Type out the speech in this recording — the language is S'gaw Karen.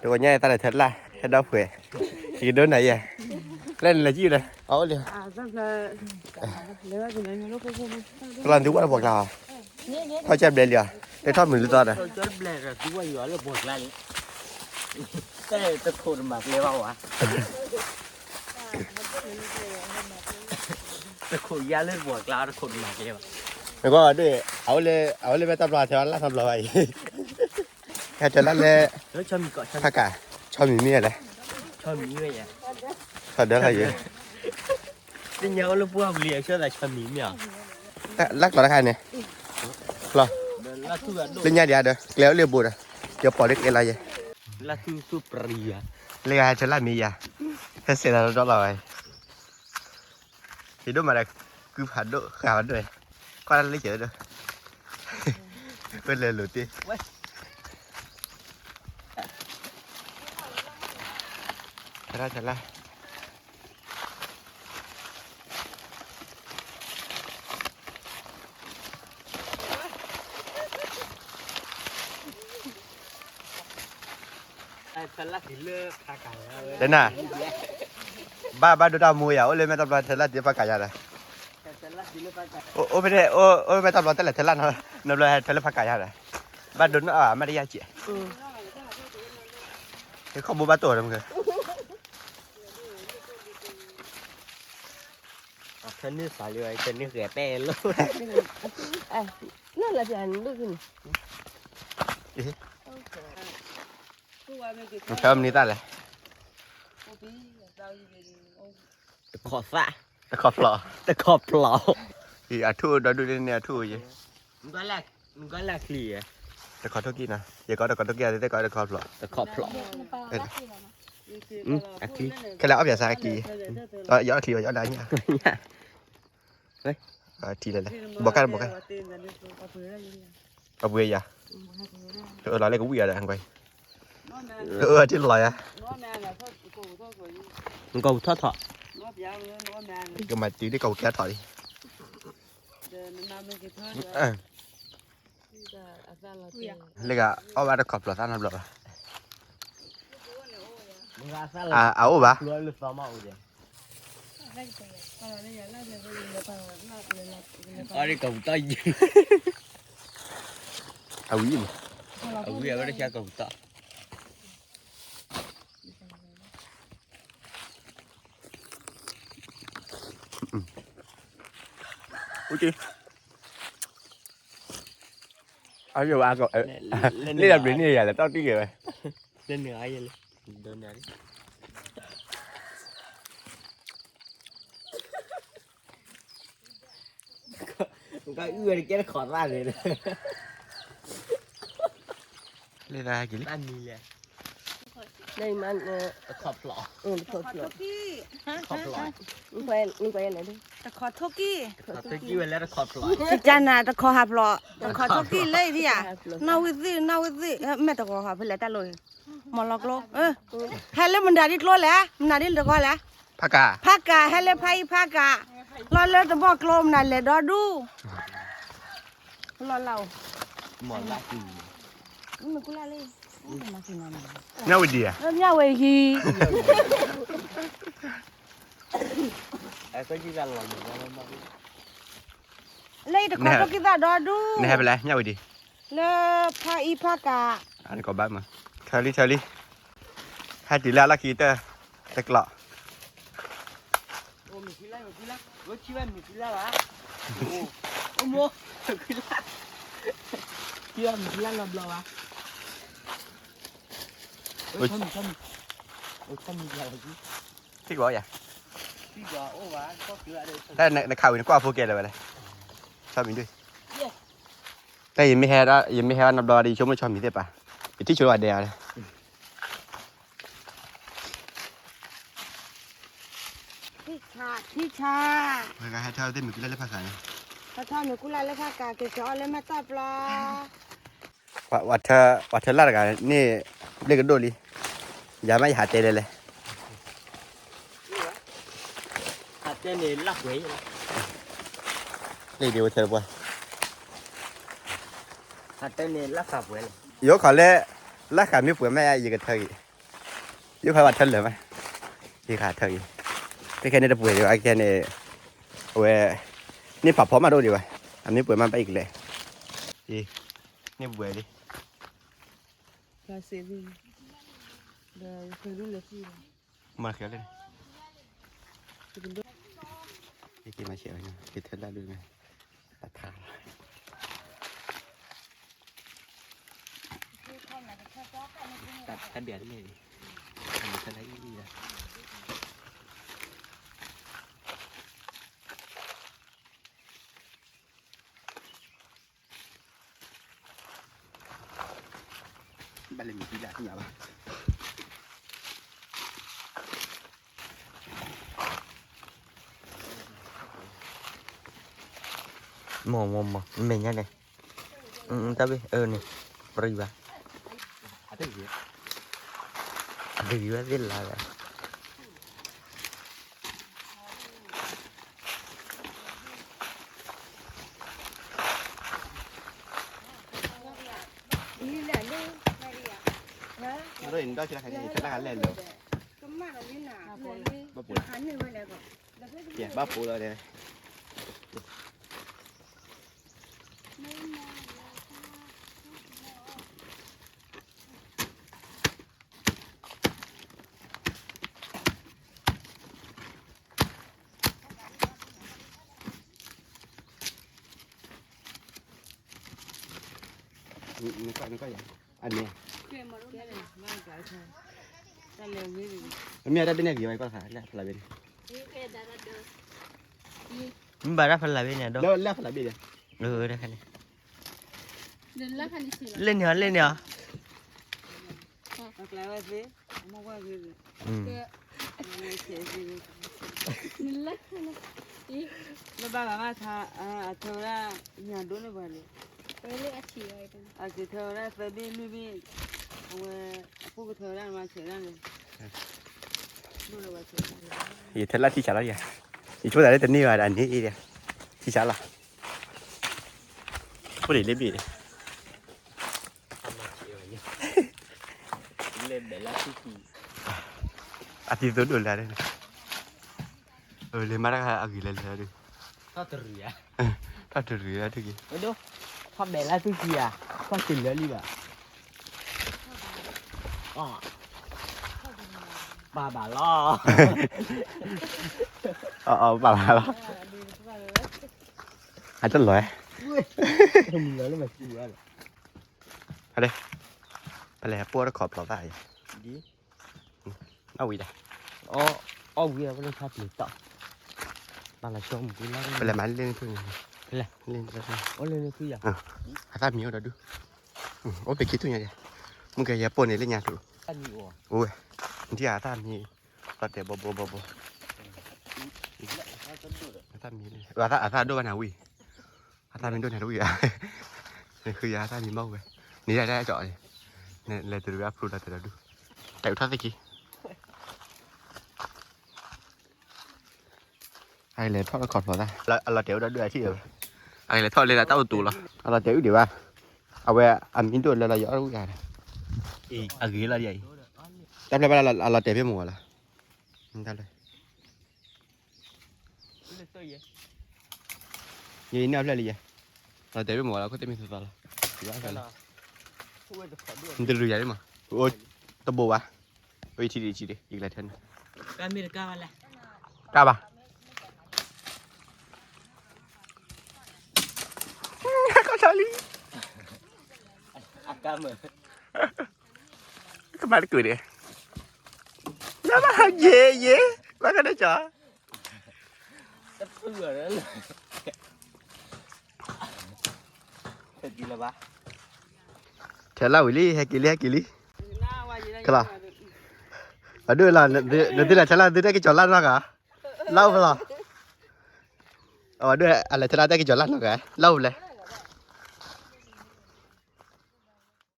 တဂီၤညါအံၤ သးလဲၤထၢလၢ် ဟဲဒီပုၢ်ဝဲၢ်, ယကဒိနၤယဲ, လၢနလဲၤကံၣ်လၢ အအိၣ်လံ, ပလီၢ်သုဝဲတဘိးကျါဧါ, ထီၣ်ကၢဘျဲလံဧါ, လၢထီၣ်မုာ်လံသီဒီး, တခိၣ်တမၤကျဲဘၣ်ဝဲ, တခိၣ်ယါလၢတဘိးကျါ တခိၣ်တမၤကျဲဘၣ်, နကွၢ်ဒ်, အအိၣ်လၢမဲာ်တၢ်ဘျီ ထၢလၢ်နီတဘျီဘၣ်အံၤ ဟဲထၢလၢ်လၢ ဖးကး, ဆီမံၤမ့ၢ်လဲၣ်, ဆီဒၢလီၤယဲ, သ့ၣ်ညါအိၣ်လၢပှၢ်ပူၤလံ အဆၢသးဆီမံၤမ့ၢ်ဧါ, လၢကျီတခါန့ၣ်, ကျီ, လၢညါဒံးဒီး ကျဲအိၣ်လၢဘိဒီး, ယပိာ်လၢကျဲလီၤယဲ, လၢဂၤဟဲထၢလၢ်မ့ၢ်ယၤ, ဟဲစဲးလီၤဒီလီၤဝဲ, ယဒိၣ်မးဒီး ကုဖးဒိၣ်ဃာ်ဖးဒိၣ်, ကွၢ်လၢကဲဒီး, ပလဲၤလိာ်တ့ၢ်, ထၢလၢ်ထၢလၢ် တနၤ, ဘၣ်ဘၣ်ဒိတၢ်မူယၤ အိၣ်လၢမဲာ်တၢ်ဘျီထၢလၢ်တ့ၢ်ဖးကးယၤဒီး, အိၣ်ဖဲန့ၣ် အိၣ်မဲာ်တၢ်ဘျီတလဲၤထၢလၢ်နီတဘျီ ဟဲထၢလၢဖးကးယၤဒီး, ဘၣ်ဒိနီၢ်အမ့ၢ်တယၢ်ကဲး, ခီၣ်ဘိဘၣ်တိၢ်ဒီးမုၢ် ထၢန့ၢ်စးလံ ထၢန့ၢ်ဂဲၤပဲၣ်လီၤ, နီၢ်လၢပျၢၤန့ၣ်ဒိၣ်န့ၣ်, နထၢမနုၤသၣ်လဲၣ်, တခီၣ်သၣ်, တခီၣ်ဖျိး, တခီၣ်ဖျိး, အထူၣ်ဒီဒူၣ်န့ၣ်အထူၣ်ယဲ, တခီၣ်ထိၣ်ကံၢ်နီၤ, ယကီးတခီၣ်ထိၣ်ကံၢ် ယကီးတခီၣ်ဖျိး, ခဲလၢာ်အီၣ်ပၠးစၢ်ကံၢ်, ယအီၣ်ချံ ယအီၣ်ဒၣ်ညၣ်, ထံလဲၣ်လဲၣ်, ဘီကါဘီကါ, အပှ့ၤယၤ, တအၢလီၤလၢကဝံၣ်ယၤဒီး, တအၢထံလီၤယၤ, နကီၢ်ပူၤထီၣ်ထီၣ်, ကမၤတုၤဒ်ကီၢ်ပူၤကဲထီၣ်လံ လၢဂၤအီၣ်ဘၣ်တခီၣ်ဖျိးသၣ်နီတဘျီဘၣ်, အအိၣ်ဘၣ်, အဝံၤမး, အဝံၤအဝဲတၢ်ကီၢ်ပူၤထီၣ် အယဝဲ, လ့ၣ်ဒီးဘျုးန့ၢ်ယၤလဲၣ် တီၢ်တံၢ်က့ၤဝဲ, လၢန့ၣ်အယလဲၣ်, လ့ၣ်ဒၣ်က့ၤလံ, လၢမၤ, တခီၣ်ဖျိး, တခီၣ်ဖျိး, တခီၣ်ထိၣ်ကံၢ်, တခီၣ်ထိၣ်ကံၢ်ဝဲလၢတခီၣ်ဖျိး, ကနၤတခီၣ်ဟးဖျိး, တခီၣ်ထိၣ်ကံၢ်လၢဒ်ယၤ, နီၣ်ဝံၣ်သုၣ် နီၣ်ဝံၣ်သုၣ် မ့ၢ်တဂီၤဟးဖဲလဲၣ်တၢ်လိၤ, မီၢ်လီၤကျိ, ဟဲလၢမနုၤဒ်ကျိလဲၣ်, မနုၤဒ်တဂီၤလဲၣ်, ဖးကး, ဖးကး ဟဲလၢဖးအံၤဖးကး, လီၤလၢတဘီၣ်ကျိ မနုၤလဲၤဒီဒူၣ်, လီၤလၢ်, မ့ၢ်ကူလၢ်လၢ, မၠၣ်ဝတံၤဧါ, မၠၣ်ဝတံၤ, လၢတခီထိၣ်ကံၢ်သၣ်ဒီဒူၣ်, နဟဲဖဲလဲၣ် မၠၣ်ဝတံၤ, လၢဖးအံၤဖးကး, နကီၢ်ဘၣ်မး, ထၢလံထၢလံ, ဟဲတုၤလၢအလီၢ်ခံကတၢၢ်, တကျိး ထံၣ်ကီးယၤ, တၢ်နခးဝံၤနကွၢ်ဖိကဲလၢာ်ဝဲလဲၣ်, ဆီမံၤဒုၣ်, တၢ်ယမ့ၢ်ဟဲ, ယမ့ၢ်ဟဲဘၣ်နီတဘျီဒီး ယဆိကမိၣ်ဆီမံၤသ့ၣ်ပာ်, ယထံၣ်ဆိဝဲဒဲးဧါလဲၣ် ထံဆး, ထံဆး, ဝဲဂၤဟဲထီၣ်သ့ၣ်မုၢ်ကူလၢ်လၢဖးကးန့ၣ်, ဟဲထီၣ်မုၢ်ကူလၢ်လၢဖးကး က့ၤကီးအီၣ်လၢမဲာ်တၢ်ပျီ, ပှၤထၢလၢ်တဂၤန့ၣ် ဘျ့ကဒိၣ်လံ, ယၤမ့ၢ်ယဟးတဲလဲၣ်လဲၣ်, ဟးတဲန့ၣ်လၢ်ပှဲၤ, လၢဒ်ဝဲထၢပှၤ, ဟးတဲန့ၣ်လၢ်ဃာ်ပှဲၤလီၤ, ယိၤခီလၢ လၢ်ဃာ်မ့ၢ်ပှဲၤမး ယကထၢက့ၤ ဒုးဖးဘၣ်ထၢလၢာ်မး, ဟံးဃာ်ထၢက့ၤ, တခဲန့ၣ်တပှဲၤဒံးဘၣ် ခဲန့ၣ်, အဝဲ, န့ၢ်ဖးဖီမးတအိၣ်ဒံးဘၣ်, အမ့ၢ်ပှဲၤမးဘၣ်အံၤကလဲၣ်, န့ၢ်ပှဲၤလံ, မၤခဲလၢာ်န့ၣ်, က့ၤမၤဆဲးဝဲညါ က့ၤထၢလၢ်ဒုးန့ၣ်, အထါလီၤ, တၢ်ဘၣ်တမ့ၢ်, မ့ၢ်ထၢလၢ်အံၤလီၤ. ဘၣ်လဲၤမံၤဒ်လဲၣ်သ့ၣ်ညါဘၣ်, မ့ၢ်မ့ၢ်မ့ၢ် မဲာ်ညါန့ၣ်, တၢ်ဘ့ၣ်အၢန့ၣ်, ပရံဘၣ်, အတဂ့ၤဝဲသ့ၣ်လၢ်လၢ် မ့ၢ်ဒီးအံၤနဒီၣ်ဆၢတၢ်ခါန့ၣ် ဆၢတၢ်ခါလဲၣ်လၢ, ဘၣ်ပိာ်လီၤ, ဘၣ်ပိာ်လီၤဒီး နကနကယၤ, အန့ၣ်, မ့ၢ်တၢ်ဘ့ၣ်န့ၣ်ဂ့ၤဝဲကီၢ်ခါ လၢအဖီလာ်ဘ့ၣ်န့ၣ်, မ့ၢ်ဘၣ်တၢ်ဖီလာ်ဘ့ၣ်န့ၣ်ဒီး, လၢအဖီလာ်ဘ့ၣ်ဒီး, လၢန့ၣ်အီၤ လၢန့ၣ်အီၤ နဘၣ်ဘၣ်မးထါ, အထၢဝဲဒၣ်ညၣ်ဒိၣ်န့ၣ်ပှၤန့ၣ်, အကထၢဝဲဒၣ်သၢဘ့ၣ်လွံၢ်ဘ့ၣ်, အဝဲ, အဖိကထၢဝဲဒၣ်မၤဆဲးဒၣ်န့ၣ်, ယထၢလၢထံဆးလီၤယၤ, ယဆိသးလၢတန့ၢ်ဘၣ်ဒီးန့ၣ်, ထံဆးလီၤ, ဖိန့ၣ်လၢဘ့ၣ်န့ၣ် အသံသိဒိၣ်လၢာ်န့ၣ်, လၢမၤတၢ်အဂ့ၤလၢာ်လၢာ်ဒုး, ထီၣ်တရံးလၢာ်ဒုးက့ၤ, ထီၣ်ဘဲးလၢသူၣ်ကံၤဧါ, ထီၣ်တလၢလံဘၣ်, ပာ်ဘၣ်လီၤ, အပာ်ဘၣ်လီၤ, အတလီၤ, ပလဲၤပိၢ်တခီဖျိသၣ်, အဝံၤဒၣ်, အဝံၤ, ပလဲၤမၤလ့ၣ်န့ၣ်ဖုၣ်ညါ, လ့ၣ်န့ၣ်, အသၣ်မံၤအိၣ်ဒီးဒုး, အိၣ်ဖဲခံထူၣ်ညါယၤ, မုၢ်ကယဲၢ်ပိၢ်န့ၣ်လၢညါထူၣ်, အိၣ်ဝဲ, နထံၣ်အသၣ်မံၤ, လီၤတဲာ်ဘီဘီဘီဘီ, အသၣ်မံၤ, အသၣ်ဒိၣ်ဘၣ်န့ၣ်ဝံၤ, အသၣ်မံၤဒိၣ်န့ၣ်တဝံၤဧါ, ဃုယၤအသၣ်မံၤဘၣ်ဝဲ, န့ၣ်ဒၣ်တၢ်ကၠီၣ်န့ၣ်, လဲၤတရံးအဖျိလီၤတဲာ်ဒီးဒုး, တၢ်အုးထီၣ်သ့ၣ်က့ၤ အကလဲၤထီၣ်လၢခီဖျိသၣ်, အလီၤတဲာ်အိၣ်ဒီးဒုးအထံၣ်, အကလဲၤထီၣ်လၢတၢ်အိၣ်တူာ်လီၤ, အလီၤတဲာ်အုၣ်ဒံးဘၣ်, အဝဲအမံၤဒိၣ်လၢလီၤယီၤအီၣ်ဝံၣ်ဧါ, အဂ့ၤလီၤဒ်အံၤ, တၢ်ဖျၢၣ်ဘၣ်လၢအလီၤတဲာ်ဖဲမုၢ်ဂီၤလီၤ, တၢ်ဖျၢၣ် ယဲအံၤန့ၢ်အဖျၢၣ်လံယဲ, လီၤတဲာ်ဖဲမုၢ်ဂီၤလီၤ ခိၣ်သ့ၣ်မံၤသီသီလီၤ, နတရံးယၤလံမး, တဘိးဘၣ်, ဝဲထံဒံးထံဒံး ယကလဲၤထဲန့ၣ်, ကၢ်ဘၣ်, ကၢ်လံ, ကမၤတကုာ်န့ၣ်, လၢဘၣ်ယဲယဲ, ဘၣ်ကန့ၣ်ကၠီ ထဲလၢဝံၤလံ ဟဲက့ၤလံ ဟဲက့ၤလံ, ကလီၤ, အဒိၣ်လီၤ, နသုလဲၤထဲလၢ သုတဲက့ၤကၠီၤလၢနီၢ်ဂၤ, လၢအိၣ်ဖဲလီၤ, အဒိၣ်အလဲၤထဲလၢတဲက့ၤကၠီၤလၢနီၢ်ဂၤ, လၢအိၣ်ဖဲလဲၣ်